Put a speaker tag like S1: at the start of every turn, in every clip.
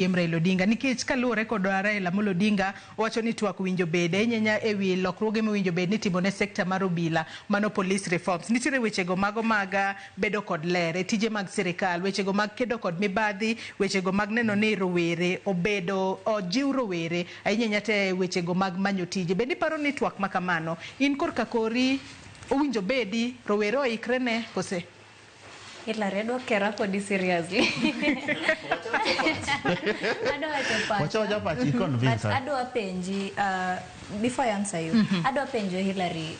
S1: ODM Raila Odinga nikech kaluwore kod Raila Amolo Odinga owacho ni twak winjo bede ahinya ewi lokruoge mowinjo bed ni itimo ne sekta mar obila mano police reforms. Nitiere wechego mago mag bedo kod ler e tije mag sirikal, wechego mag kedo kod mibadhi, wechego mag neno ni rowere obedo ojiw rowere ahinya ahinya te wechego mag manyo tije. Bende iparo ni twak ma kamano in korka kori owinjo bedi rowere oikre ne kose?
S2: Hilary, adwa kera kodi seriously. Adwa wacho pacha.
S3: Wacha wacha pachi convince
S2: But
S3: her.
S2: adwa penji, before I answer you, adwa penjo Hilary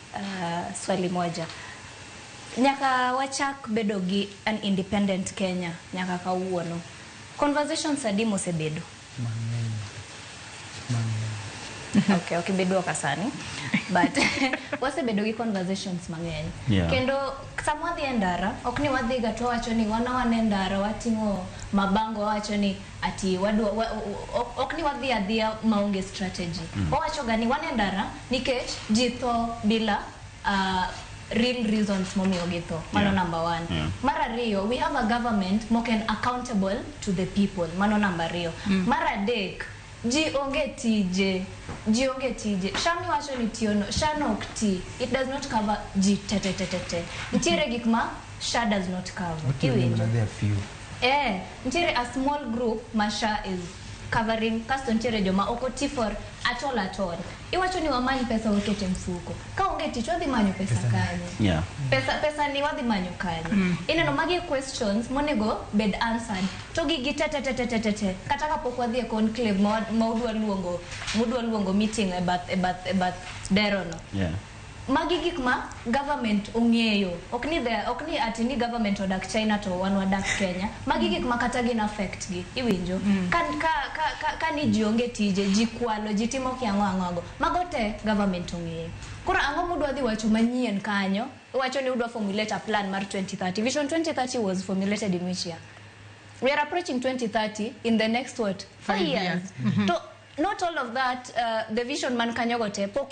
S2: swali moja. Nyaka wachak bedo gi an independent Kenya nyaka kawuono. Conversations adi mosebedo? Okay, ok ibi duoka sani. But wasebedo gi conversations mang'eny. Kendo sama wadhi e ndara, ok ni wadhi ga to wawacho ni wan wan e ndara wating'o mabango wawacho ni ati wadwa ok ni wadhi adhiya maonge strategy. Wawacho ga ni wan e ndara nikech ji tho bila real reasons momiyo githo. Mano number one. Mar ariyo, we have a government mok en accountable to the people. Mano number ariyo. Mar adek, ji onge tije. Ji onge tije. SHA miwacho ni tiyono, SHA no ok ti. It does not cover ji te te te te te. Nitiere gik ma SHA does not cover. Iwinjo?
S4: There are few.
S2: Nitiere a small group ma SHA is covering, kasto nitiere joma ok oti for at all at all. Iwacho ni wamany pesa waket e mfuko. Ka onge tich wadhi manyo pesa kanye? Pesa ni wadhi manyo kanye? Ineno magi questions monego bed answered. To gigi te te te te te te te. Kata kapok wadhi e conclave ma udwa luongo meeting e bath dero no. Magi gik ma government ong'eyo. Ok ni ati ni government odak China to wan wadak Kenya. Magi gik ma kata gin affect gi. Iwinjo? Ka ni ji onge tije, ji kwalo, ji timo kia ang'o ang'o go. Mago te government ong'eyo. Koro ang'o mudwa dhi wacho manyien kanyo? Iwacho ni udwa formulate a plan mar 2030. Vision 2030 was formulated in which year? We are approaching 2030 in the next what? 4
S1: 5
S2: years.
S1: Years.
S2: To not all of that, the vision man kanyogo te pok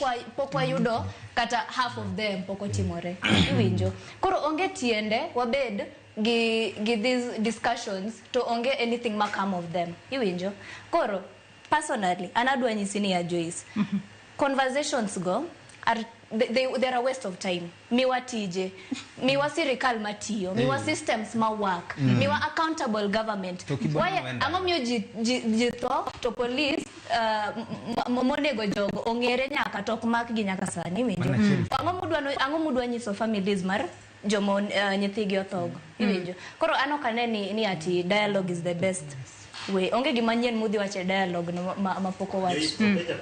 S2: wayudo kata half of them pok otimore. Iwinjo? Koro onge tiende wabed gi these discussions to onge anything ma come of them. Iwinjo? Koro personally an adwa nyisi ni ya Joyce, conversations go are they're a waste of time. Miwa tije, miwa sirikal matiyo, miwa systems ma work, miwa accountable government.
S4: To kibona wenda.
S2: Ang'o miyo ji tho to police monego jogo ong'ere nyaka to ok makgi nyaka sani, iwinjo?
S4: Mana achiel.
S2: Ang'o mudwa nyiso families mar joma nyithigi othogo, iwinjo? Koro an ok ane ni ati dialogue is the best way. Onge gima nyien mudhi wacho e dialogue no ma pok owach.
S3: Penjo.